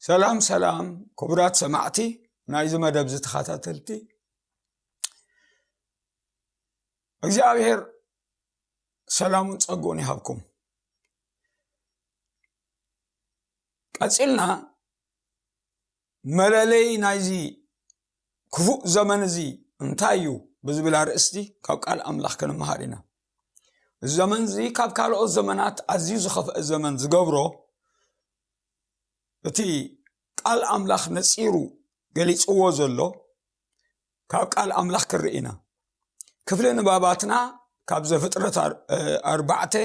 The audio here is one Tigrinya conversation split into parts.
ሰላም ሰላም፣ ክቡራት ሰማዕቲ ናይዚ መደብ ዝተኸታተልቲ፣ እግዚኣብሔር ሰላሙን ጸጎን ይሃብኩም። ቀጺልና መለለይ ናይዚ ክፉእ ዘመን እዚ እንታይ እዩ ብዝብል ኣርእስቲ ካብ ቃል ኣምላኽ ክንመሃር ኢና። እዚ ዘመን እዚ ካብ ካልኦት ዘመናት ኣዝዩ ዝኸፍአ ዘመን ዝገብሮ፣ እቲ ቃል ኣምላኽ ነጺሩ ገሊጽዎ ዘሎ፣ ካብ ቃል ኣምላኽ ክርኢ ኢና። ክፍሊ ንባባትና ካብ ዘፍጥረት ኣር-፣ እ፣ ኣርባዕተ፣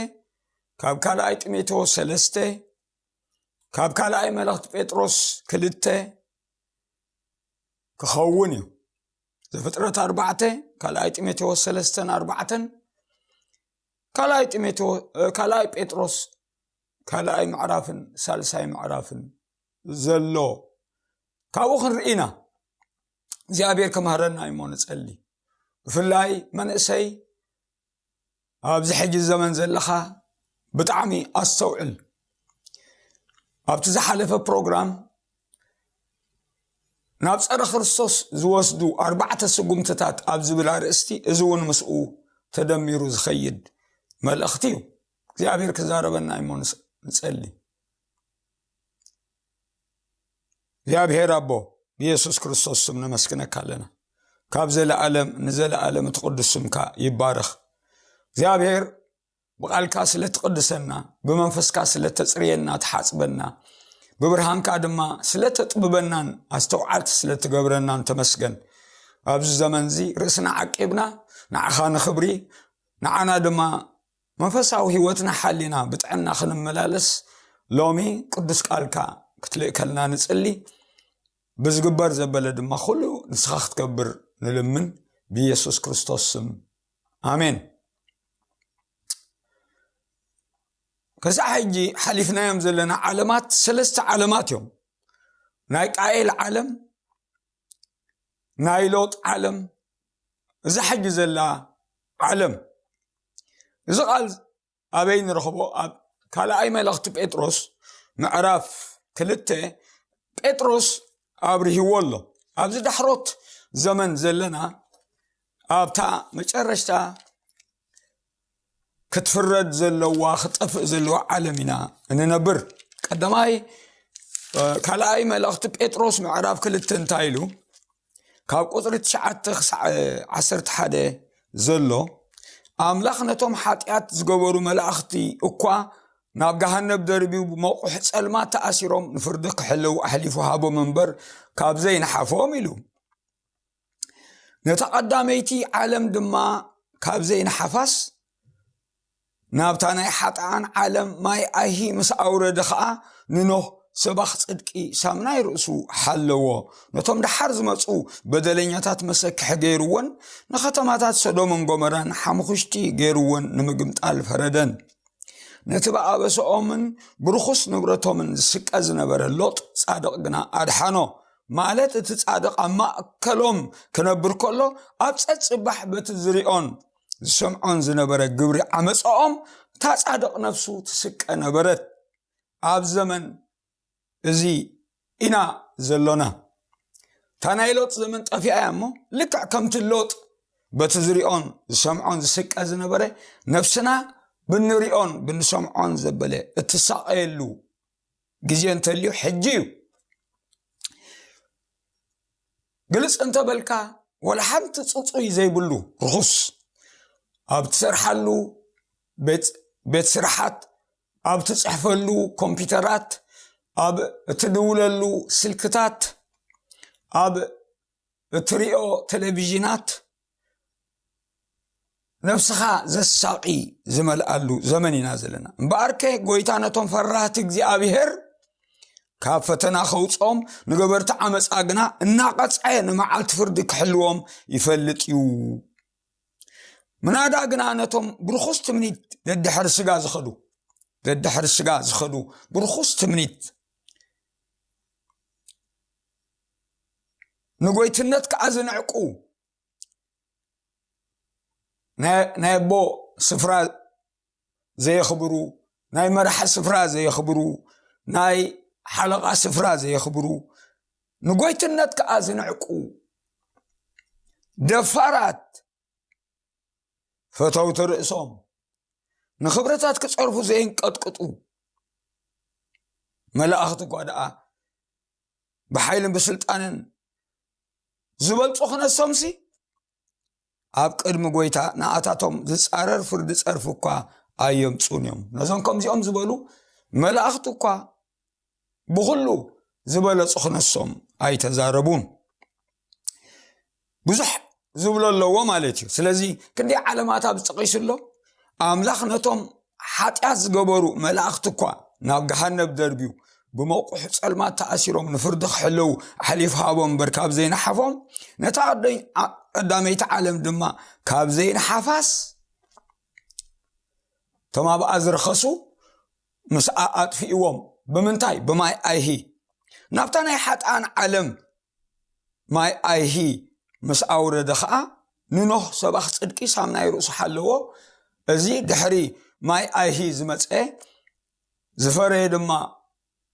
ካብ ካልኣይ ጢሞቴዎስ ሰለስተ፣ ካብ ካልኣይ መልእኽቲ ጴጥሮስ ክልተ ክኸውን እዩ። ዘፍጥረት ኣርባዕተ፣ ካልኣይ ጢሞቴዎስ ሰለስተን ኣርባዕተን፣ ካልኣይ ጢሞቴዎ-፣ እ፣ ካልኣይ ጴጥሮስ ካልኣይ ምዕራፍን ሳልሳይ ምዕራፍን ዘሎ ካብኡ ክንርኢ ኢና። እግዚኣብሔር ክምህረና እዩ እሞ ንጸሊ። ብፍላይ መንእሰይ፣ ኣብዚ ሕጂ ዘመን ዘለኻ ብጣዕሚ ኣስተውዕል። ኣብቲ ዝሓለፈ ፕሮግራም ናብ ጸረ ክርስቶስ ዝወስዱ ኣርባዕተ ስጉምትታት ኣብ ዝብል ኣርእስቲ፣ እዚ እውን ምስኡ ተደሚሩ ዝኸይድ መልእኽቲ እዩ። እግዚኣብሔር ክዛረበና እሞ ንስ-፣ ንጸሊ። እግዚኣብሔር ኣቦ፣ ብየሱስ ክርስቶስ ስም ነመስግነካ ኣለና። ካብ ዘለኣለም ንዘለኣለም እቲ ቅዱስ ስምካ ይባረኽ። እግዚኣብሔር፣ ብቓልካ ስለ ትቕድሰና፣ ብመንፈስካ ስለ ተጽርየና፣ ትሓጽበና፣ ብብርሃንካ ድማ ስለ ተጥብበናን ኣስተውዓልቲ ስለ ትገብረናን ተመስገን። ኣብዚ ዘመን እዚ ርእስና ዓቂብና ንዓኻ ንኽብሪ፣ ንዓና ድማ መንፈሳዊ ህይወትና ሓሊና ብጥዕና ክንመላለስ ሎሚ ቅዱስ ቃልካ ክትልእከልና ንጽሊ። ብዝግበር ዘበለ ድማ ኩሉ ንስኻ ክትገብር ንልምን፣ ብኢየሱስ ክርስቶስ ስም፣ ኣሜን። ክሳዕ ሕጂ ሓሊፍናዮም ዘለና ዓለማት ሰለስተ ዓለማት እዮም። ናይ ቃኤል ዓለም፣ ናይ ሎጥ ዓለም፣ እዛ ሕጂ ዘላ ዓለም። እዚ ቃል ኣበይ ንረኽቦ? ኣብ ካልኣይ መልእኽቲ ጴጥሮስ ምዕራፍ ክልተ፣ ጴጥሮስ ኣብርሂዎ ኣሎ። ኣብዚ ዳሕሮት ዘመን ዘለና፣ ኣብታ መጨረሽታ ክትፍረድ ዘለዋ፣ ክጠፍእ ዘለዋ ዓለም ኢና እንነብር። ቀዳማይ፣ እ፣ ካልኣይ መልእኽቲ ጴጥሮስ ምዕራፍ ክልተ እንታይ ኢሉ? ካብ ቁጽሪ ትሽዓተ ክሳዕ ዓሰርተ ሓደ ዘሎ፣ ኣምላኽ ነቶም ሓጢኣት ዝገበሩ መላእኽቲ እኳ ናብ ገሃነብ ደርቢዩ፣ ብመቑሕ ጸልማት ተኣሲሮም ንፍርዲ ክሕለዉ ኣሕሊፉ ሃቦም እምበር፣ ካብ ዘይንሓፎም ኢሉ። ነታ ቀዳመይቲ ዓለም ድማ ካብ ዘይንሓፋስ፣ ናብታ ናይ ሓጥኣን ዓለም ማይ ኣይሂ ምስ ኣውረደ ኸኣ፣ ንኖህ ሰባኽ ጽድቂ ሳብ ናይ ርእሱ ሓለዎ። ነቶም ደሓር ዝመጹ በደለኛታት መሰክሒ ገይርወን፣ ንኸተማታት ሰዶምን ጎመራን ሓሙኽሽቲ ገይርወን ንምግምጣል ፈረደን። ነቲ ብኣበስኦምን ብርኹስ ንብረቶምን ዝስቀ ዝነበረ ሎጥ ጻድቕ ግና ኣድሓኖ። ማለት እቲ ጻድቕ ኣብ ማእከሎም ክነብር ከሎ፣ ኣብ ጸጽባሕ በቲ ዝሪኦን ዝሰምዖን ዝነበረ ግብሪ ዓመጻኦም፣ እታ ጻድቕ ነፍሱ ትስቀ ነበረት። ኣብ ዘመን እዚ ኢና ዘሎና። እታ ናይ ሎጥ ዘመን ጠፊኣ እያ እሞ፣ ልክዕ ከምቲ ሎጥ በቲ ዝሪኦን ዝሰምዖን ዝስቀ ዝነበረ፣ ነፍስና ብንሪኦን ብንሰምዖን ዘበለ እትሳቐየሉ ግዜ እንተልዩ፣ ሕጂ እዩ። ግልጽ እንተበልካ፣ ወላ ሓንቲ ጽጹይ ዘይብሉ ርኹስ፣ ኣብ ትሰርሓሉ ቤት፣ ቤት ስራሓት፣ ኣብ ትጽሕፈሉ ኮምፒውተራት፣ ኣብ እትድውለሉ ስልክታት፣ ኣብ እትሪኦ ቴሌቪዥናት፣ ነፍስኻ ዘሳቒ ዝመልኣሉ ዘመን ኢና ዘለና። እምበኣርከ፣ ጎይታ ነቶም ፈራህቲ እግዚኣብሔር ካብ ፈተና ከውጽኦም፣ ንገበርቲ ዓመጻ ግና እናቐጽዐ ንመዓልቲ ፍርዲ ክሕልዎም ይፈልጥ እዩ። ምናዳ ግና ነቶም ብርኹስ ትምኒት ደድሕሪ ስጋ ዝኸዱ፣ ደድሕሪ ስጋ ዝኸዱ ብርኹስ ትምኒት፣ ንጎይትነት ከኣ ዝንዕቁ፣ ናይ፣ ናይ ኣቦ ስፍራ ዘየኽብሩ፣ ናይ መራሒ ስፍራ ዘየኽብሩ፣ ናይ ሓለቓ ስፍራ ዘየኽብሩ፣ ንጎይትነት ከኣ ዝንዕቁ፣ ደፋራት፣ ፈተውቲ ርእሶም፣ ንኽብርታት ክጸርፉ ዘየንቀጥቅጡ መላእኽቲ እኳ ደኣ ብሓይልን ብስልጣንን ዝበልጹ ክነሶምሲ፣ ኣብ ቅድሚ ጎይታ ንኣታቶም ዝጻረር ፍርዲ ጸርፊ እኳ ኣየምጹን እዮም። ነዞም ከምዚኦም ዝበሉ መላእኽቲ እኳ ብኹሉ ዝበለጹ ክነሶም ኣይተዛረቡን። ብዙሕ ዝብሎ ኣለዎ ማለት እዩ። ስለዚ ክንደይ ዓለማት ኣብዚ ጠቒሱ ኣሎ። ኣምላኽ ነቶም ሓጢኣት ዝገበሩ መላእኽቲ እኳ ናብ ገሃነብ ደርብዩ፣ ብመቑሕ ጸልማት ተኣሲሮም ንፍርዲ ክሕለዉ ኣሕሊፉ ሃቦም እምበር፣ ካብ ዘይነሓፎም፣ ነታ ቀደይ-፣ ዓ-፣ ቀዳመይቲ ዓለም ድማ ካብ ዘይነሓፋስ፣ እቶም ኣብኣ ዝረኸሱ ምስኣ ኣጥፊእዎም። ብምንታይ? ብማይ ኣይሂ። ናብታ ናይ ሓጥኣን ዓለም ማይ ኣይሂ ምስ ኣውረደ ኸኣ፣ ንኖህ ሰባኽ ጽድቂ ሳም ናይ ርእሱ ሓለዎ። እዚ ድሕሪ ማይ ኣይሂ ዝመጸ፣ ዝፈረየ ድማ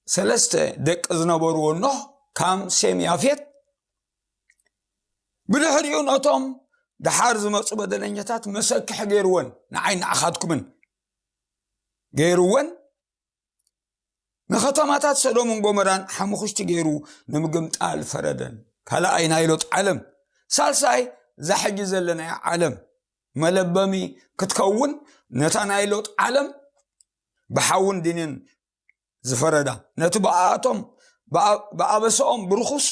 ሰለስተ ደቂ ዝነበርዎ ኖህ፣ ካም፣ ሴም፣ ያፌት፣ ብድሕሪኡ ነቶም ደሓር ዝመጹ በደለኛታት መሰክሒ ገይርወን፣ ንዓይ ንዓኻትኩምን ገይርወን፣ ንኸተማታት ሰዶምን ጎመራን ሓሙኽሽቲ ገይሩ ንምግምጣል ፈረደን። ካልኣይ ናይ ሎጥ ዓለም፣ ሳልሳይ እዛ ሕጂ ዘለናያ ዓለም መለበሚ ክትከውን፣ ነታ ናይ ሎጥ ዓለም ብሓውን ዲንን ዝፈረዳ፣ ነቲ ብኣቶም ብኣ-፣ ብኣበሰኦም ብርኹስ፣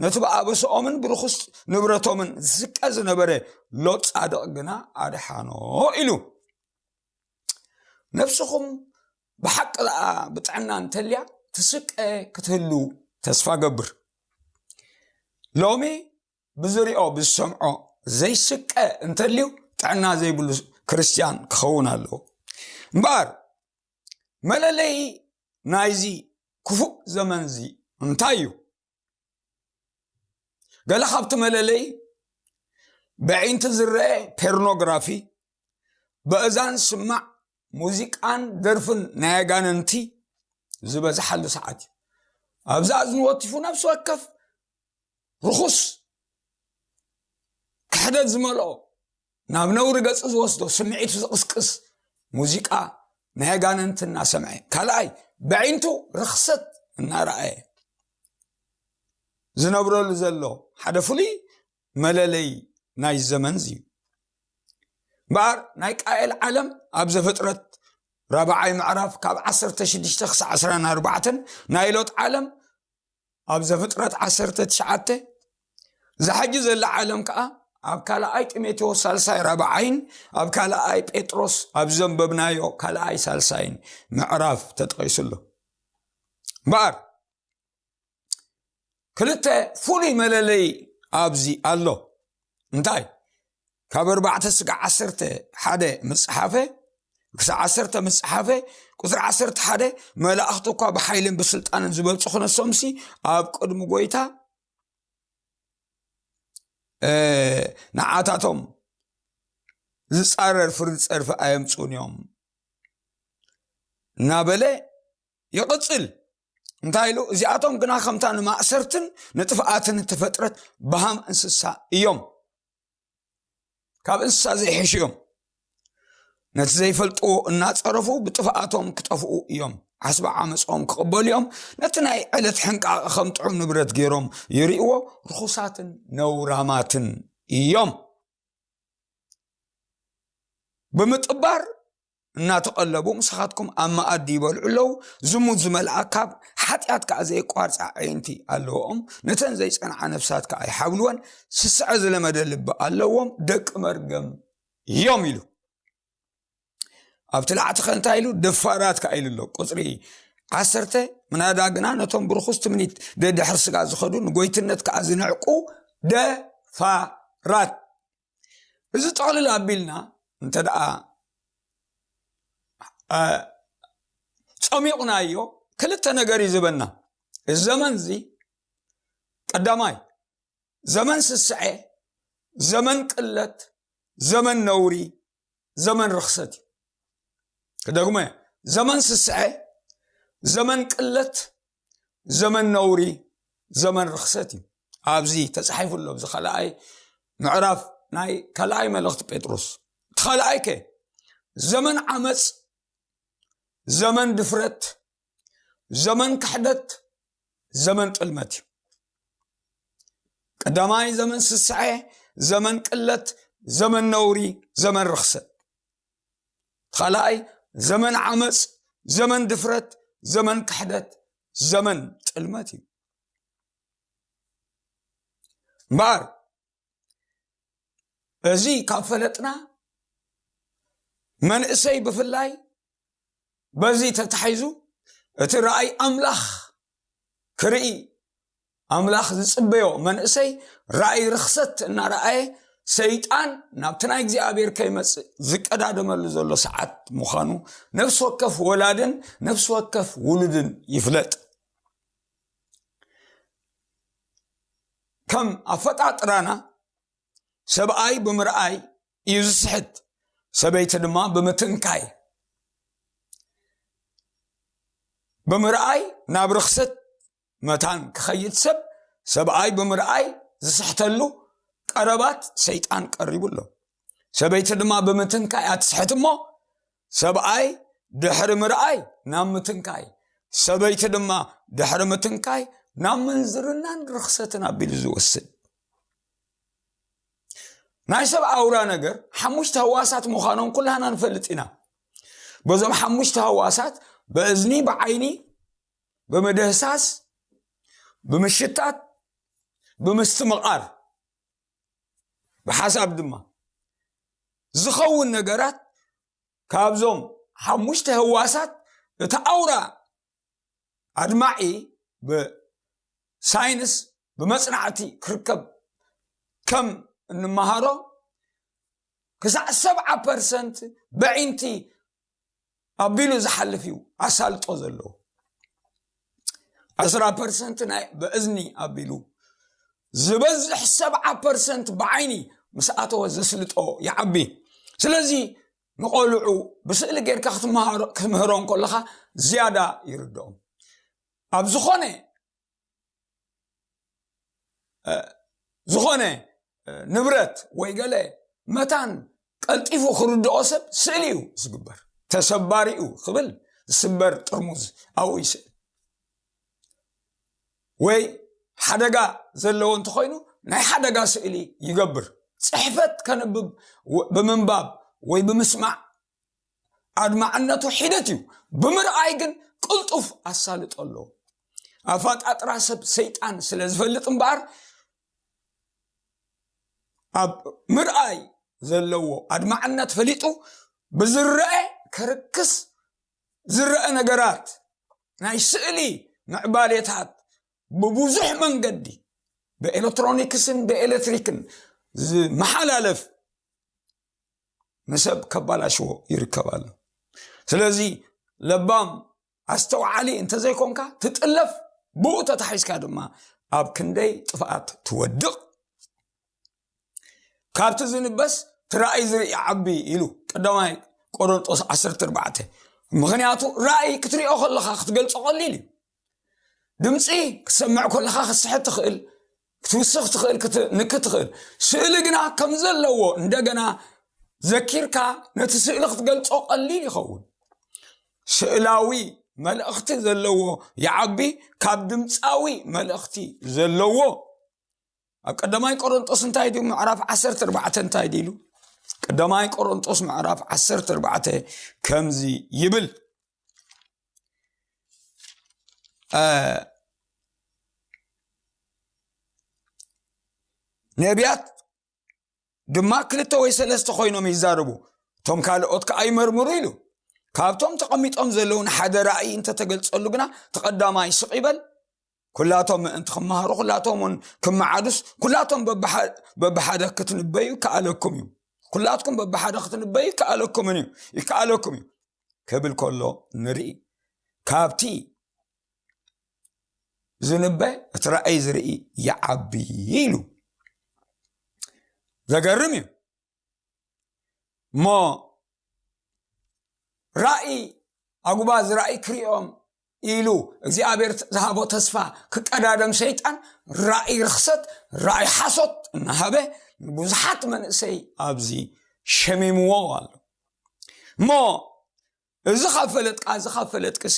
ነቲ ብኣበሰኦምን ብርኹስ ንብረቶምን ዝስቀ ዝነበረ ሎጥ ጻድቕ ግና ኣድሓኖ ኢሉ። ነፍስኹም ብሓቂ ደኣ ብጥዕና እንተልያ ትስቀ ክትህሉ ተስፋ ገብር። ሎሚ ብዝሪኦ ብዝሰምዖ ዘይስቀ እንተልዩ ጥዕና ዘይብሉ ክርስትያን ክኸውን ኣለዎ። እምበኣር መለለዪ ናይዚ ክፉእ ዘመንዚ እንታይ እዩ? ገለ ካብቲ መለለዪ ብዒንቲ ዝረአ ፖርኖግራፊ፣ ብእዛን ስማዕ ሙዚቃን ደርፍን ናይ ኣጋንንቲ ዝበዝሓሉ ሰዓት እዩ። ኣብዚ ኣዝኑ ወቲፉ ነፍሲ ወከፍ ርኹስ ክሕደት ዝመልኦ ናብ ነውሪ ገጽ ዝወስዶ ስምዒቱ ዝቕስቅስ ሙዚቃ ናይ ኣጋንንቲ እናሰምዐ፣ ካልኣይ ብዒንቱ ርኽሰት እናረኣየ ዝነብረሉ ዘሎ ሓደ ፍሉይ መለለይ ናይ ዘመን እዩ። እምበኣር ናይ ቃኤል ዓለም ኣብ ዘፍጥረት ራብዓይ ምዕራፍ ካብ ዓሰርተ ሽዱሽተ ክሳዕ ዕስራን ኣርባዕተን፣ ናይ ሎጥ ዓለም ኣብ ዘፍጥረት ዓሰርተ ትሽዓተ፣ እዛ ሕጂ ዘላ ዓለም ከኣ ኣብ ካልኣይ ጢሞቴዎስ ሳልሳይ ራብዓይን ኣብ ካልኣይ ጴጥሮስ ኣብ ዘንበብናዮ ካልኣይ ሳልሳይን ምዕራፍ ተጠቒሱ ኣሎ። እምበኣር ክልተ ፍሉይ መለለይ ኣብዚ ኣሎ። እንታይ? ካብ ኣርባዕተ ስጋዕ ዓሰርተ ሓደ ምጽሓፈ ክሳብ ዓሰርተ ምጽሓፈ፣ ቁጽሪ ዓሰርተ ሓደ፣ መላእኽቲ እኳ ብሓይልን ብስልጣንን ዝበልጹ ክነሶምሲ ኣብ ቅድሚ ጎይታ፣ እ፣ ንዓታቶም ዝጻረር ፍርዲ ጸርፊ ኣየምጽኡን እዮም እናበለ ይቕጽል። እንታይ ኢሉ? እዚኣቶም ግና ከምታ ንማእሰርትን ንጥፍኣትን እተፈጥረት በሃም እንስሳ እዮም። ካብ እንስሳ ዘይሕሹ እዮም። ነቲ ዘይፈልጥዎ እናጸረፉ ብጥፍኣቶም ክጠፍኡ እዮም። ዓስቢ ዓመጾም ክቕበሉ እዮም። ነቲ ናይ ዕለት ሕንቃቐ ከም ጥዑም ንብረት ገይሮም ይርእይዎ። ርኹሳትን ነውራማትን እዮም። ብምጥባር እናተቐለቡ ምሳኻትኩም ኣብ መኣዲ ይበልዑ ኣለዉ። ዝሙት ዝመልኣ ካብ ሓጢኣት ከኣ ዘየቋርጻ ኣዒንቲ ኣለዎም። ነተን ዘይጸንዓ ነፍሳት ከኣ ይሓብልወን። ስስዐ ዝለመደ ልቢ ኣለዎም። ደቂ መርገም እዮም ኢሉ። ኣብቲ ላዕቲ ኸ እንታይ ኢሉ? ደፋራት ከኣ ኢሉ ኣሎ። ቁጽሪ ዓሰርተ፣ ምናዳ ግና ነቶም ብርኹስ ትምኒት ደድሕሪ ስጋ ዝኸዱ፣ ንጎይትነት ከኣ ዝንዕቁ ደፋራት። እዚ ጥቕልል ኣቢልና እንተ ደኣ፣ አ፣ ጸሚቑናዮ፣ ክልተ ነገር እዩ ዝህበና። እዚ ዘመን እዚ ቀዳማይ ዘመን ስስዐ፣ ዘመን ቅለት፣ ዘመን ነውሪ፣ ዘመን ርኽሰት እዩ። ክደግሞ እየ። ዘመን ስስዐ፣ ዘመን ቅለት፣ ዘመን ነውሪ፣ ዘመን ርኽሰት እዩ። ኣብዚ ተጻሒፉ ኣሎ፣ ኣብዚ ካልኣይ ምዕራፍ ናይ ካልኣይ መልእኽቲ ጴጥሮስ። እቲ ካልኣይ ከ ዘመን ዓመጽ፣ ዘመን ድፍረት፣ ዘመን ክሕደት፣ ዘመን ጥልመት እዩ። ቀዳማይ ዘመን ስስዐ፣ ዘመን ቅለት፣ ዘመን ነውሪ፣ ዘመን ርኽሰት። ካልኣይ ዘመን ዓመጽ፣ ዘመን ድፍረት፣ ዘመን ክሕደት፣ ዘመን ጥልመት እዩ። እምበኣር እዚ ካብ ፈለጥና፣ መንእሰይ ብፍላይ በዚ ተታሒዙ እቲ ራእይ ኣምላኽ ክርኢ፣ ኣምላኽ ዝጽበዮ መንእሰይ ራእይ ርኽሰት እናረኣየ፣ ሰይጣን ናብቲ ናይ እግዚኣብሔር ከይመጽእ ዝቀዳደመሉ ዘሎ ሰዓት ምዃኑ ነፍሲ ወከፍ ወላድን ነፍሲ ወከፍ ውሉድን ይፍለጥ። ከም ኣፈጣጥራና ሰብኣይ ብምርኣይ እዩ ዝስሕት፣ ሰበይቲ ድማ ብምትንካይ። ብምርኣይ ናብ ርኽሰት መታን ክኸይድ ሰብ፣ ሰብኣይ ብምርኣይ ዝስሕተሉ ቀረባት ሰይጣን ቀሪቡ ኣሎ። ሰበይቲ ድማ ብምትንካይ እያ ትስሕት እሞ፣ ሰብኣይ ድሕሪ ምርኣይ ናብ ምትንካይ፣ ሰበይቲ ድማ ድሕሪ ምትንካይ ናብ ምንዝርናን ርኽሰትን ኣቢሉ ዝወስድ። ናይ ሰብ ኣውራ ነገር ሓሙሽተ ህዋሳት ምዃኖም ኩላህና ንፈልጥ ኢና። በዞም ሓሙሽተ ህዋሳት፣ ብእዝኒ፣ ብዓይኒ፣ ብምድህሳስ፣ ብምሽታት፣ ብምስትምቓር፣ ብሓሳብ ድማ ዝኸውን ነገራት፣ ካብዞም ሓሙሽተ ህዋሳት እቲ ኣውራ ኣድማዒ ብሳይንስ ብመጽናዕቲ ክርከብ ከም እንመሃሮ፣ ክሳዕ ሰብዓ ፐርሰንት በዒንቲ ኣቢሉ ዝሓልፍ እዩ ኣሳልጦ ዘለዎ። ዕስራ ፐርሰንት ናይ ብእዝኒ ኣቢሉ፣ ዝበዝሕ ሰብዓ ፐርሰንት ብዓይኒ ምስ ኣተወ ዘስልጦ ይዓቢ። ስለዚ ንቆልዑ ብስእሊ ጌርካ ክትመሃሮ-፣ ክትምህሮም ከለኻ ዝያዳ ይርድኦም። ኣብ ዝኾነ፣ እ፣ ዝኾነ፣ እ፣ ንብረት ወይ ገለ መታን ቀልጢፉ ክርድኦ ሰብ ስእሊ እዩ ዝግበር። ተሰባሪኡ ክብል ዝስበር ጥርሙዝ ኣብኡ ይስእል። ወይ ሓደጋ ዘለዎ እንተኾይኑ ናይ ሓደጋ ስእሊ ይገብር። ጽሕፈት ከንብብ ወ-፣ ብምንባብ ወይ ብምስማዕ ኣድማዕነቱ ሒደት እዩ። ብምርኣይ ግን ቅልጡፍ ኣሳልጦ ኣለዎ። ኣፋጣጥራ ሰብ ሰይጣን ስለ ዝፈልጥ እምበኣር፣ ኣብ ምርኣይ ዘለዎ ኣድማዕነት ፈሊጡ ብዝረአ ከርክስ፣ ዝረአ ነገራት፣ ናይ ስእሊ ምዕባሌታት ብብዙሕ መንገዲ ብኤሌክትሮኒክስን ብኤሌክትሪክን ዝመሓላለፍ ንሰብ ከባላሽዎ ይርከብ ኣሎ። ስለዚ ለባም ኣስተውዓሊ እንተዘይኮንካ ትጥለፍ፣ ብኡ ተታሒዝካ ድማ ኣብ ክንደይ ጥፍኣት ትወድቕ። ካብቲ ዝንበስ እቲ ራእይ ዝርኢ ዓቢ ኢሉ ቀዳማይ ቆሮንጦስ ዓሰርተ ኣርባዕተ። ምኽንያቱ ራእይ ክትሪኦ ከለኻ ክትገልጾ ቀሊል እዩ። ድምፂ ክትሰምዕ ከለኻ ክትስሕት ትኽእል፣ ክትውስኽ ትኽእል፣ ክትንክ ትኽእል። ስእሊ ግና ከም ዘለዎ እንደገና ዘኪርካ ነቲ ስእሊ ክትገልጾ ቀሊል ይኸውን። ስእላዊ መልእኽቲ ዘለዎ ይዓቢ፣ ካብ ድምፃዊ መልእኽቲ ዘለዎ። ኣብ ቀዳማይ ቆሮንጦስ እንታይ ድዩ? ምዕራፍ ዓሰርተ ኣርባዕተ እንታይ ድዩ ኢሉ? ቀዳማይ ቆሮንጦስ ምዕራፍ ዓሰርተ ኣርባዕተ ከምዚ ይብል። እ፣ ነቢያት ድማ ክልተ ወይ ሰለስተ ኮይኖም ይዛረቡ፣ እቶም ካልኦት ከኣ ይመርምሩ ኢሉ። ካብቶም ተቐሚጦም ዘለዉ ንሓደ ራእይ እንተተገልጸሉ ግና፣ እቲ ቀዳማይ ስቕ ይበል፣ ኩላቶም ምእንቲ ክመሃሩ፣ ኩላቶም እውን ክመዓዱስ፣ ኩላቶም በብሓ-፣ በብሓደ ክትንበዩ ይከኣለኩም እዩ። ኩላትኩም በብሓደ ክትንበዩ ይከኣለኩምን እዩ፣ ይከኣለኩም እዩ ክብል ከሎ ንርኢ። ካብቲ ዝንበ እቲ ራእይ ዝርኢ ይዓቢ ኢሉ። ዘገርም እዩ። እሞ ራእይ፣ ኣጉባዝ ራእይ ክሪኦም ኢሉ እግዚኣብሔር ዝሃቦ ተስፋ ክቀዳደም ሰይጣን ራእይ ርኽሰት፣ ራእይ ሓሶት እናሃበ ብዙሓት መንእሰይ ኣብዚ ሸሚምዎ ኣሎ። እሞ እዚ ካብ ፈለጥካ፣ እዚ ካብ ፈለጥክሲ፣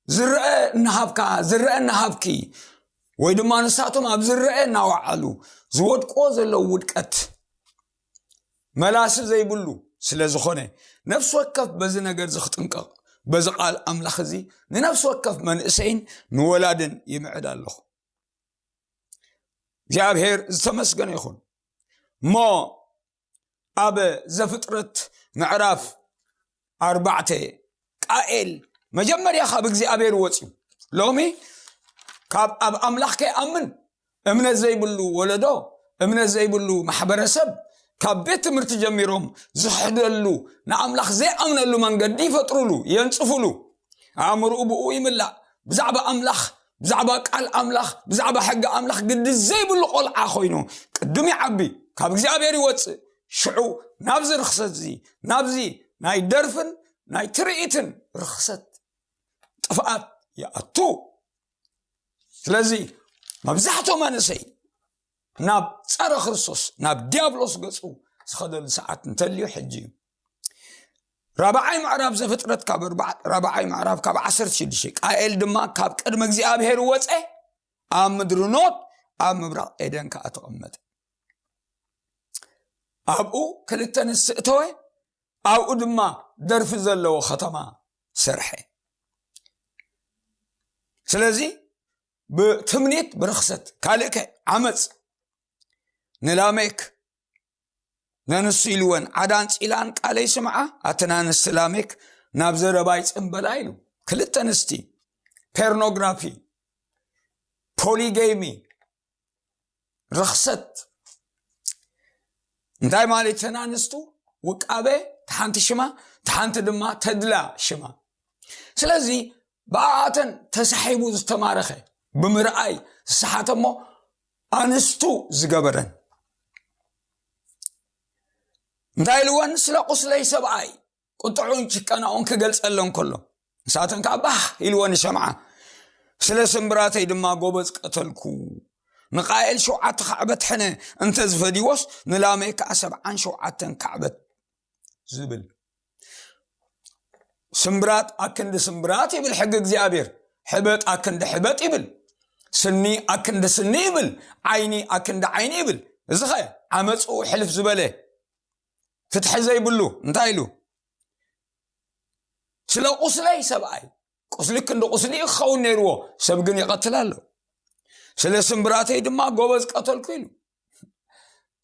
ዝረአ እናሃብካ፣ ዝረአ እናሃብኪ፣ ወይ ድማ ንሳቶም ኣብ ዝረአ እናወዓሉ ዝወድቅዎ ዘለዉ ውድቀት መላሲ ዘይብሉ ስለ ዝኾነ፣ ነፍሲ ወከፍ በዚ ነገር እዚ ክጥንቀቕ፣ በዚ ቃል ኣምላኽ እዚ ንነፍሲ ወከፍ መንእሰይን ንወላድን ይምዕድ ኣለኹ። እግዚኣብሔር ዝተመስገነ ይኹን። እሞ ኣብ ዘፍጥረት ምዕራፍ ኣርባዕተ፣ ቃኤል መጀመርያ ካብ እግዚኣብሔር ወፅዩ። ሎሚ ካብ ኣብ ኣምላኽ ከይኣምን እምነት ዘይብሉ ወለዶ፣ እምነት ዘይብሉ ማሕበረሰብ፣ ካብ ቤት ትምህርቲ ጀሚሮም ዝሕደሉ፣ ንኣምላኽ ዘይኣምነሉ መንገዲ ይፈጥሩሉ፣ የንጽፉሉ። ኣእምርኡ ብኡ ይምላእ። ብዛዕባ ኣምላኽ፣ ብዛዕባ ቃል ኣምላኽ፣ ብዛዕባ ሕጊ ኣምላኽ ግዲ ዘይብሉ ቆልዓ ኮይኑ ቅድም ይዓቢ፣ ካብ እግዚኣብሔር ይወፅእ። ሽዑ ናብዚ ርኽሰት እዚ፣ ናብዚ ናይ ደርፍን ናይ ትርኢትን ርኽሰት ጥፍኣት ይኣቱ። ስለዚ መብዛሕትኡ መንእሰይ ናብ ጸረ ክርስቶስ፣ ናብ ዲያብሎስ ገጹ ዝኸደሉ ሰዓት እንተልዩ ሕጂ እዩ። ራብዓይ ምዕራፍ ዘፍጥረት ካብ ኣርባዕ-፣ ራብዓይ ምዕራፍ ካብ ዓሰርተ ሽዱሽተ፣ ቃኤል ድማ ካብ ቅድሚ እግዚኣብሔር ወጸ፣ ኣብ ምድሪ ኖድ ኣብ ምብራቕ ኤደን ከኣ ተቐመጠ። ኣብኡ ክልተ ንስቲ እተወ፣ ኣብኡ ድማ ደርፊ ዘለዎ ከተማ ሰርሐ። ስለዚ ብትምኒት ብርኽሰት ካልእከ ዓመፅ ንላሜክ ነንሱ ኢልወን ዓዳ ኣንፂላን ቃለይ ስምዓ ኣተን ኣንስቲ ላሜክ ናብ ዘረባይ ፅምበላ ኢሉ። ክልተ ኣንስቲ፣ ፖርኖግራፊ፣ ፖሊጌሚ፣ ርኽሰት እንታይ ማለት? ተን ኣንስቱ ውቃበ፣ ተሓንቲ ሽማ፣ ተሓንቲ ድማ ተድላ ሽማ። ስለዚ ብኣኣተን ተሳሒቡ ዝተማረኸ ብምርኣይ ዝሰሓተ እሞ ኣንስቱ ዝገበረን እንታይ ኢልወን? ስለ ቁስለይ ሰብኣይ ቁጥዑን ጭቀናኡን ክገልጸለን ከሎ ንሳተን ከዓ ባህ ኢልወን ይሰምዓ። ስለ ስምብራተይ ድማ ጎበዝ ቀተልኩ። ንቃኤል ሸውዓተ ካዕበት ሕነ እንተ ዝፈድይዎስ ንላሜክ ከዓ ሰብዓን ሸውዓተን ካዕበት ዝብል። ስምብራት ኣክንዲ ስምብራት ይብል ሕጊ እግዚኣብሔር። ሕበጥ ኣክንዲ ሕበጥ ይብል። ስኒ ኣክንዲ ስኒ ይብል። ዓይኒ ኣክንዲ ዓይኒ ይብል። እዚ ኸ ዓመፅኡ ሕልፍ ዝበለ ፍትሒ ዘይብሉ እንታይ ኢሉ? ስለ ቁስለይ ሰብኣይ፣ ቁስሊ ክንዲ ቁስሊ ክኸውን ነይርዎ፣ ሰብ ግን ይቐትል ኣሎ። ስለ ስምብራተይ ድማ ጎበዝ ቀተልኩ ኢሉ።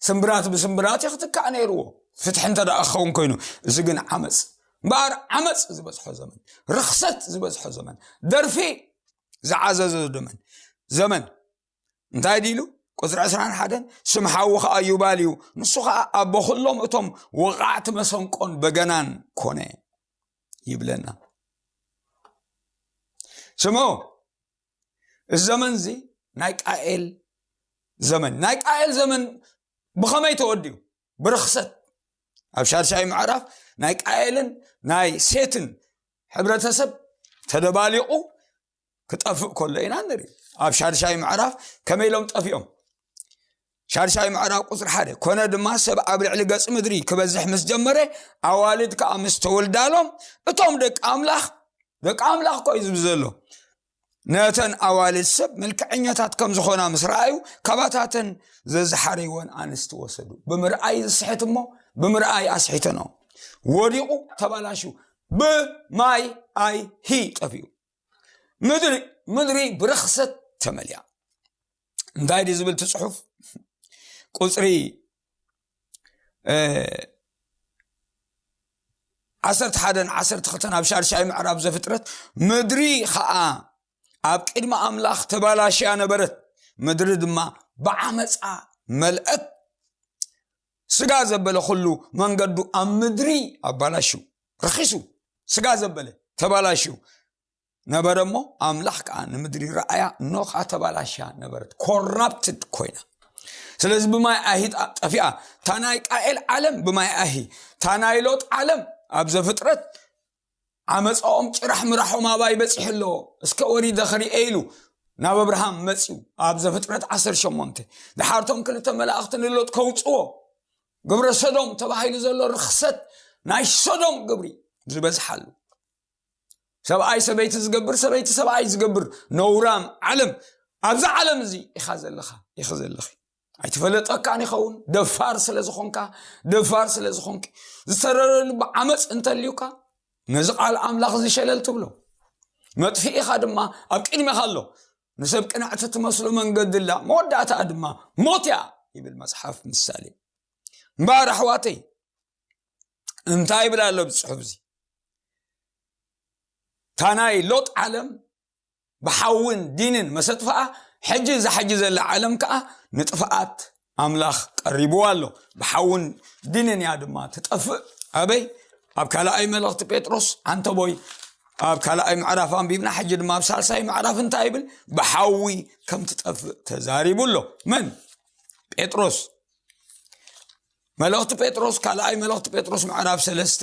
ስምብራት ብስምብራት እዩ ክትካእ ነይርዎ፣ ፍትሒ እንተ ደኣ ክኸውን ኮይኑ። እዚ ግን ዓመፅ እምበኣር፣ ዓመፅ ዝበዝሖ ዘመን፣ ርኽሰት ዝበዝሖ ዘመን፣ ደርፊ ዝዓዘዞ ዘመን፣ ዘመን እንታይ ድሉ? ቁፅሪ ዕስራን ሓደን፣ ስም ሓዉ ኸዓ ዩባል እዩ፣ ንሱ ኸዓ ኣቦ ኹሎም እቶም ወቓዕቲ መሰንቆን በገናን ኮነ ይብለና። ስምዑ፣ እዚ ዘመን እዚ ናይ ቃኤል ዘመን፣ ናይ ቃኤል ዘመን ብኸመይ ተወዲኡ? ብርኽሰት። ኣብ ሻድሻይ ምዕራፍ ናይ ቃኤልን ናይ ሴትን ሕብረተሰብ ተደባሊቑ ክጠፍእ ከሎ ኢና ንርኢ። ኣብ ሻድሻይ ምዕራፍ ከመይ ኢሎም ጠፊኦም? ሻድሻይ ምዕራፍ ቁፅሪ ሓደ፣ ኮነ ድማ ሰብ ኣብ ልዕሊ ገፅ ምድሪ ክበዝሕ ምስ ጀመረ፣ ኣዋልድ ከዓ ምስ ተወልዳሎም፣ እቶም ደቂ ኣምላኽ፣ ደቂ ኣምላኽ እኮ እዩ ዝብል ዘሎ፣ ነተን ኣዋልድ ሰብ መልክዐኛታት ከም ዝኾና ምስ ረኣዩ፣ ካባታተን ዘዝሓረይወን ኣንስቲ ወሰዱ። ብምርኣይ ዝስሕት እሞ ብምርኣይ ኣስሒተኖ። ወዲቑ ተባላሹ። ብማይ ኣይሂ ጠፊኡ። ምድሪ፣ ምድሪ ብርኽሰት ተመልያ። እንታይ ድዩ ዝብል እቲ ጽሑፍ? ቁጽሪ፣ እ፣ ዓሰርተ ሓደን ዓሰርተ ክልተን ኣብ ሻድሻይ ምዕራፍ ዘፍጥረት፣ ምድሪ ኸኣ ኣብ ቅድሚ ኣምላኽ ተባላሽያ ነበረት፣ ምድሪ ድማ ብዓመጻ መልአት። ስጋ ዘበለ ኹሉ መንገዱ ኣብ ምድሪ ኣባላሽዩ፣ ረኺሱ፣ ስጋ ዘበለ ተባላሽዩ ነበረ እሞ፣ ኣምላኽ ከኣ ንምድሪ ረኣያ፣ እነሆ ከኣ ተባላሽያ ነበረት፣ ኮራፕትድ ኮይና። ስለዚ ብማይ ኣሂ ጠ-፣ ጠፊኣ። እታ ናይ ቃኤል ዓለም ብማይ ኣሂ፣ እታ ናይ ሎጥ ዓለም ኣብ ዘፍጥረት ዓመፃኦም ጭራሕ ምራሖም ኣባይ በፂሑ ኣሎ፣ እስከ ወሪደ ክሪኤ ኢሉ ናብ ኣብርሃም መፅዩ። ኣብ ዘፍጥረት ዓሰርተ ሸሞንተ፣ ድሓርቶም ክልተ መላእኽቲ ንሎጥ ከውፅዎ፣ ግብረ ሰዶም ተባሂሉ ዘሎ ርኽሰት፣ ናይ ሰዶም ግብሪ ዝበዝሓሉ፣ ሰብኣይ ሰበይቲ ዝገብር፣ ሰበይቲ ሰብኣይ ዝገብር ነውራም ዓለም፣ ኣብዚ ዓለም እዚ ኢኻ ዘለኻ፣ ኢኺ ዘለኺ። ኣይተፈለጠካን ይኸውን። ደፋር ስለ ዝኾንካ፣ ደፋር ስለ ዝኾንኪ፣ ዝተረረ ልቢ ዓመፅ እንተልዩካ፣ ነዚ ቃል ኣምላኽ እዚ ሸለል ትብሎ። መጥፍኢኻ ድማ ኣብ ቅድሜኻ ኣሎ። ንሰብ ቅንዕቲ ትመስሎ መንገዲ ኣላ፣ መወዳእታኣ ድማ ሞት እያ ይብል መጽሓፍ ምሳሌ። እምበኣር ኣሕዋተይ፣ እንታይ ይብል ኣሎ ኣብዚ ጽሑፍ እዚ? እታ ናይ ሎጥ ዓለም ብሓውን ዲንን መሰጥፍኣ፣ ሕጂ እዛ ሕጂ ዘላ ዓለም ከኣ ንጥፍኣት ኣምላኽ ቀሪብዋ ኣሎ። ብሓውን ዲንን እያ ድማ ትጠፍእ። ኣበይ? ኣብ ካልኣይ መልእኽቲ ጴጥሮስ፣ ዓንተቦይ፣ ኣብ ካልኣይ ምዕራፍ ኣንቢብና፣ ሕጂ ድማ ኣብ ሳልሳይ ምዕራፍ እንታይ ይብል? ብሓዊ ከም ትጠፍእ ተዛሪቡ ኣሎ። መን? ጴጥሮስ። መልእኽቲ ጴጥሮስ፣ ካልኣይ መልእኽቲ ጴጥሮስ ምዕራፍ ሰለስተ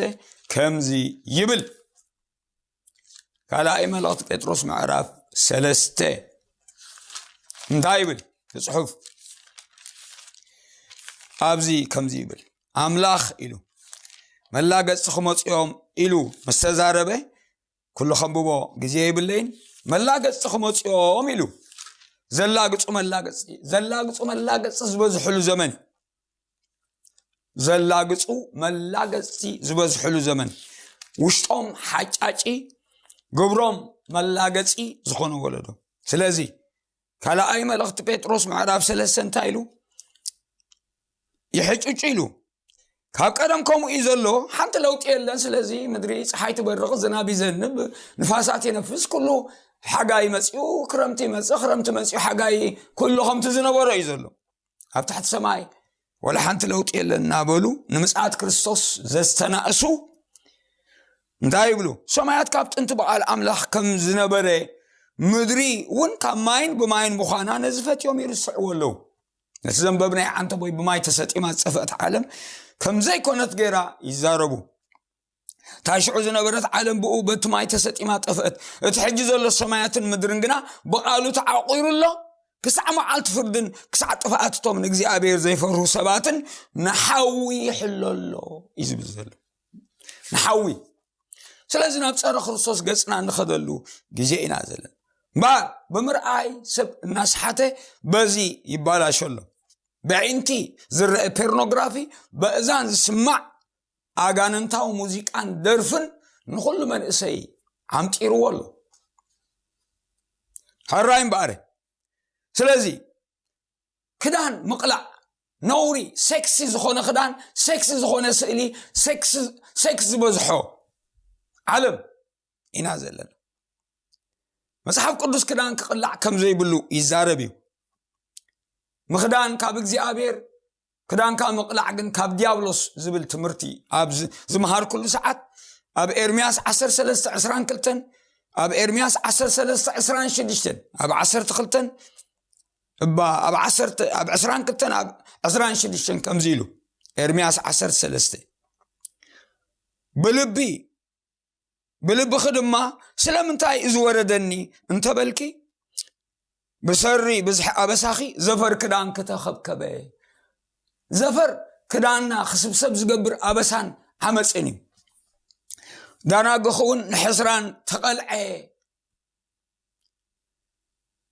ከምዚ ይብል። ካልኣይ መልእኽቲ ጴጥሮስ ምዕራፍ ሰለስተ እንታይ ይብል? እቲ ጽሑፍ ኣብዚ ከምዚ ይብል፣ ኣምላኽ ኢሉ፣ "መላገጽቲ ክመጹ እዮም" ኢሉ ምስ ተዛረበ፣ ኩሉ ከንብቦ ግዜ የብለይን። "መላገጽቲ ክመጹ እዮም" ኢሉ፣ ዘላግጹ መላገጽቲ፣ ዘላግጹ መላገጽቲ ዝበዝሕሉ ዘመን፣ ዘላግጹ መላገጽቲ ዝበዝሕሉ ዘመን፣ ውሽጦም ሓጫጪ፣ ግብሮም መላገጺ ዝኾነ ወለዶ። ስለዚ ካልኣይ መልእኽቲ ጴጥሮስ ምዕራፍ ሰለስተ እንታይ ኢሉ? ይሕጭጩ ኢሉ። ካብ ቀደም ከምኡ እዩ ዘሎ፣ ሓንቲ ለውጢ የለን። ስለዚ ምድሪ ጸሓይ ትበርቕ፣ ዝናብ ይዘንብ፣ ንፋሳት ይነፍስ፣ ኩሉ ሓጋይ መጺኡ ክረምቲ ይመጽእ፣ ክረምቲ መጺኡ ሓጋይ፣ ኩሉ ከምቲ ዝነበሮ እዩ ዘሎ። ኣብ ትሕቲ ሰማይ ወላ ሓንቲ ለውጢ የለን እናበሉ ንምጽኣት ክርስቶስ ዘስተናእሱ እንታይ ይብሉ? ሰማያት ካብ ጥንቲ ብቓል ኣምላኽ ከም ዝነበረ፣ ምድሪ እውን ካብ ማይን ብማይን ምዃና ነዚ ፈትዮም ይርስዕዎ ኣለዉ። ነቲ ዘንበብናዮ ዓንተቦይ ብማይ ተሰጢማ ዝጠፍአት ዓለም ከም ዘይኮነት ገይራ ይዛረቡ። እታ ሽዑ ዝነበረት ዓለም ብኡ በቲ ማይ ተሰጢማ ጠፍአት። እቲ ሕጂ ዘሎ ሰማያትን ምድርን ግና ብቓሉ ተዓቑሩ ኣሎ። ክሳዕ መዓልቲ ፍርድን ክሳዕ ጥፍኣት እቶም ንእግዚኣብሔር ዘይፈርሁ ሰባትን ንሓዊ ይሕሎ ኣሎ እዩ ዝብል ዘሎ። ንሓዊ። ስለዚ ናብ ጸረ ክርስቶስ ገጽና እንኸደሉ ግዜ ኢና ዘለና። እምበኣር ብምርኣይ ሰብ እናስሓተ በዚ ይባላሾ ኣሎ። በዒንቲ ዝረአ ፖርኖግራፊ፣ በእዛን ዝስማዕ ኣጋንንታዊ ሙዚቃን ደርፍን ንኹሉ መንእሰይ ዓምጢርዎ ኣሎ። ሕራይ እምበኣር። ስለዚ ክዳን ምቕላዕ ነውሪ፣ ሴክሲ ዝኾነ ክዳን፣ ሴክሲ ዝኾነ ስእሊ፣ ሴክስ፣ ሴክስ ዝበዝሖ ዓለም ኢና ዘለና። መጽሓፍ ቅዱስ ክዳን ክቕላዕ ከም ዘይብሉ ይዛረብ እዩ። ምኽዳን ካብ እግዚኣብሔር፣ ክዳንካ ምቕላዕ ግን ካብ ዲያብሎስ ዝብል ትምህርቲ ኣብ ዝ-፣ ዝመሃርኩሉ ሰዓት፣ ኣብ ኤርምያስ ዓሰርተ ሰለስተ ዕስራን ክልተን፣ ኣብ ኤርምያስ ዓሰርተ ሰለስተ ዕስራን ሽዱሽተን፣ ኣብ ዓሰርተ ክልተን፣ እባ ኣብ ዓሰርተ፣ ኣብ ዕስራን ክልተን፣ ኣብ ዕስራን ሽዱሽተን ከምዚ ኢሉ፣ ኤርምያስ ዓሰርተ ሰለስተ፣ ብልቢ፣ ብልብኺ ድማ ስለምንታይ እዚ ወረደኒ እንተበልኪ፣ ብሰሪ ብዝሒ ኣበሳኺ ዘፈር ክዳንኪ ተኸብከበ። ዘፈር ክዳንና ክስብሰብ ዝገብር ኣበሳን ዓመፅን እዩ። ዳናግኺ እውን ንሕስራን ተቐልዐ።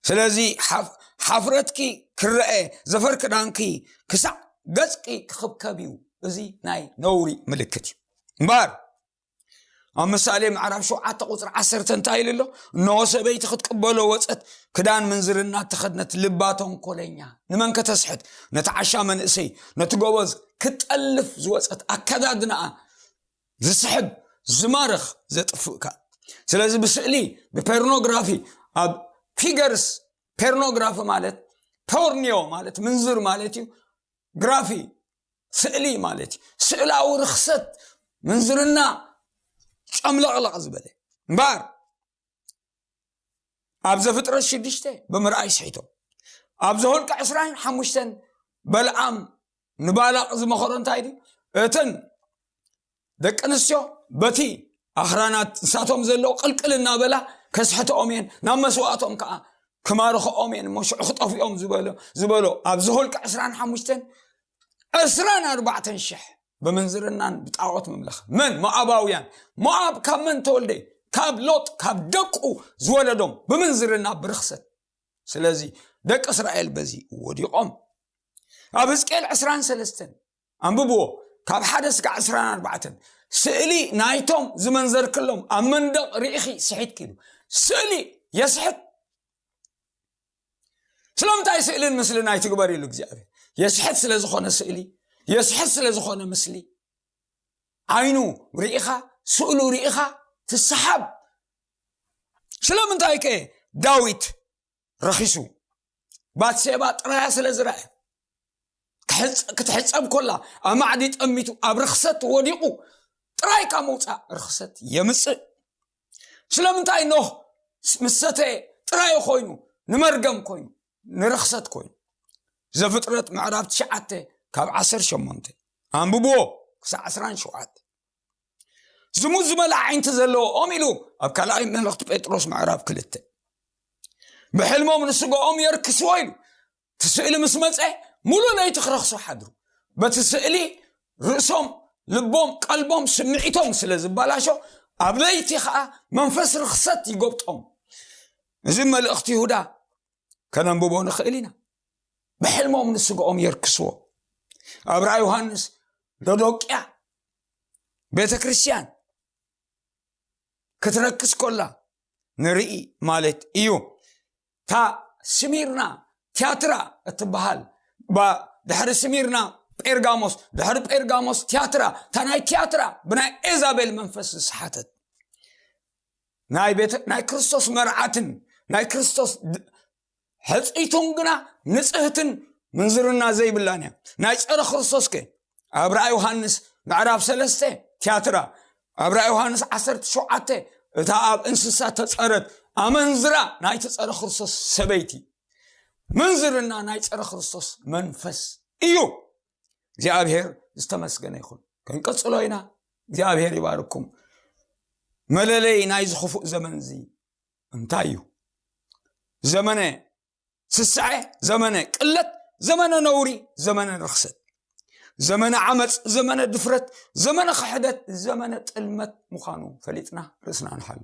ስለዚ ሓፍ-፣ ሓፍረትኪ ክረአ፣ ዘፈር ክዳንኪ ክሳዕ ገጽኪ ክኽብከብ እዩ። እዚ ናይ ነውሪ ምልክት እዩ። እምበኣር ኣብ ምሳሌ ምዕራፍ ሸውዓተ ቁጽሪ ዓሰርተ እንታይ ኢሉ ኣሎ? "እንሆ ሰበይቲ ክትቅበሎ ወጸት፣ ክዳን ምንዝርና ተኸድነት፣ ልባ ተንኮለኛ፣ ንመን ከተስሕት? ነቲ ዓሻ መንእሰይ፣ ነቲ ጎበዝ ክትጠልፍ ዝወጸት፣ ኣከዳድናኣ ዝስሕብ፣ ዝማርኽ፣ ዘጥፍእካ." ስለዚ ብስእሊ፣ ብፖርኖግራፊ፣ ኣብ ፊገርስ፣ ፖርኖግራፊ ማለት ፖርኒዮ ማለት ምንዝር ማለት እዩ። ግራፊ ስእሊ ማለት እዩ። ስእላዊ ርኽሰት፣ ምንዝርና ጨምለቕለቕ ዝበለ። እምበኣር ኣብ ዘፍጥረት ሽዱሽተ ብምርኣይ ስሒቶም። ኣብ ዘኍልቍ ዕስራን ሓሙሽተን በልዓም ንባላቕ ዝመኸሮ እንታይ ድዩ? እተን ደቂ ኣንስትዮ በቲ ኣኽራናት ንሳቶም ዘለዉ ቅልቅል እናበላ ከስሕተኦም እየን፣ ናብ መስዋእቶም ከዓ ክማርኸኦም እየን እሞ ሽዑ ክጠፍኦም ዝበሎ ዝበሎ ኣብ ዘኍልቁ ዕስራን ሓሙሽተን ዕስራን ኣርባዕተን ሽሕ ብምንዝርናን ብጣዖት ምምለኽ። መን? ሞዓባውያን። ሞዓብ ካብ መን ተወልደ? ካብ ሎጥ፣ ካብ ደቁ ዝወለዶም ብምንዝርና ብርኽሰት። ስለዚ ደቂ እስራኤል በዚ ወዲቖም። ኣብ ሕዝቅኤል ዕስራን ሰለስተን ኣንብብዎ፣ ካብ ሓደ እስካብ ዕስራን ኣርባዕተን ስእሊ ናይቶም ዝመንዘርክሎም ኣብ መንደቕ ርኢኺ ስሒትኪ ኢሉ። ስእሊ የስሕት። ስለምንታይ ስእልን ምስልን ኣይትግበር ኢሉ እግዚኣብሔር? የስሕት ስለ ዝኾነ ስእሊ፣ የስሕት ስለ ዝኾነ ምስሊ። ዓይኑ ርኢኻ፣ ስእሉ ርኢኻ ትሰሓብ። ስለምንታይ ከ ዳዊት ረኺሱ? ባትሴባ ጥራያ ስለ ዝረኣየ። ክትሕጸብ ኮላ ኣብ ማዕዲ ጠሚቱ ኣብ ርኽሰት ወዲቑ ጥራይ ካብ ምውጻእ ርኽሰት የምጽእ። ስለምንታይ ኖህ ምስ ሰተየ ጥራይ ኮይኑ ንመርገም ኮይኑ ንርኽሰት ኮይኑ? ዘፍጥረት ምዕራፍ ትሽዓተ ካብ ዓሰርተ ሸሞንተ ኣንብብዎ ክሳብ ዓስራን ሸውዓተ። ዝሙት ዝበላ ዓይንቲ ዘለዎ ኦም ኢሉ ኣብ ካልኣይ መልእኽቲ ጴጥሮስ ምዕራፍ ክልተ። ብሕልሞም ንስጋኦም የርክስዎ ኢሉ እቲ ስእሊ ምስ መጸ ሙሉ ለይቲ ክረኽሱ ሓድሩ። በቲ ስእሊ ርእሶም፣ ልቦም፣ ቀልቦም፣ ስምዒቶም ስለ ዝባላሾ ኣብ ለይቲ ከዓ መንፈስ ርኽሰት ይጎብጦም። እዚ መልእኽቲ ይሁዳ ከነንብቦ ንኽእል ኢና። ብሕልሞም ንስጋኦም የርክስዎ። ኣብ ራእይ ዮሃንስ ሎዶቅያ ቤተ ክርስቲያን ክትረክስ ኮላ ንርኢ ማለት እዩ። እታ ስሚርና ቲያትራ እትበሃል፣ ድሕሪ ስሚርና ጴርጋሞስ፣ ድሕሪ ጴርጋሞስ ቲያትራ፣ እታ ናይ ቲያትራ ብናይ ኤዛቤል መንፈስ ዝሰሓተት ናይ ክርስቶስ መርዓትን ናይ ክርስቶስ ሕፅይቱን ግና ንፅህትን ምንዝርና ዘይብላን እያ። ናይ ፀረ ክርስቶስ ከ ኣብ ራእይ ዮሃንስ ምዕራፍ ሰለስተ ቲያትራ፣ ኣብ ራእይ ዮሃንስ ዓሰርተ ሸውዓተ እታ ኣብ እንስሳ ተፀረት ኣመንዝራ ናይቲ ፀረ ክርስቶስ ሰበይቲ። ምንዝርና ናይ ፀረ ክርስቶስ መንፈስ እዩ። እግዚኣብሔር ዝተመስገነ ይኹን። ክንቅፅሎ ኢና። እግዚኣብሔር ይባርኩም። መለለይ ናይ ዝኽፉእ ዘመን እዚ እንታይ እዩ? ዘመነ ስስዐ፣ ዘመነ ቅለት፣ ዘመነ ነውሪ፣ ዘመነ ርኽሰት፣ ዘመነ ዓመፅ፣ ዘመነ ድፍረት፣ ዘመነ ክሕደት፣ ዘመነ ጥልመት ምዃኑ ፈሊጥና ርእስና ንሓሉ።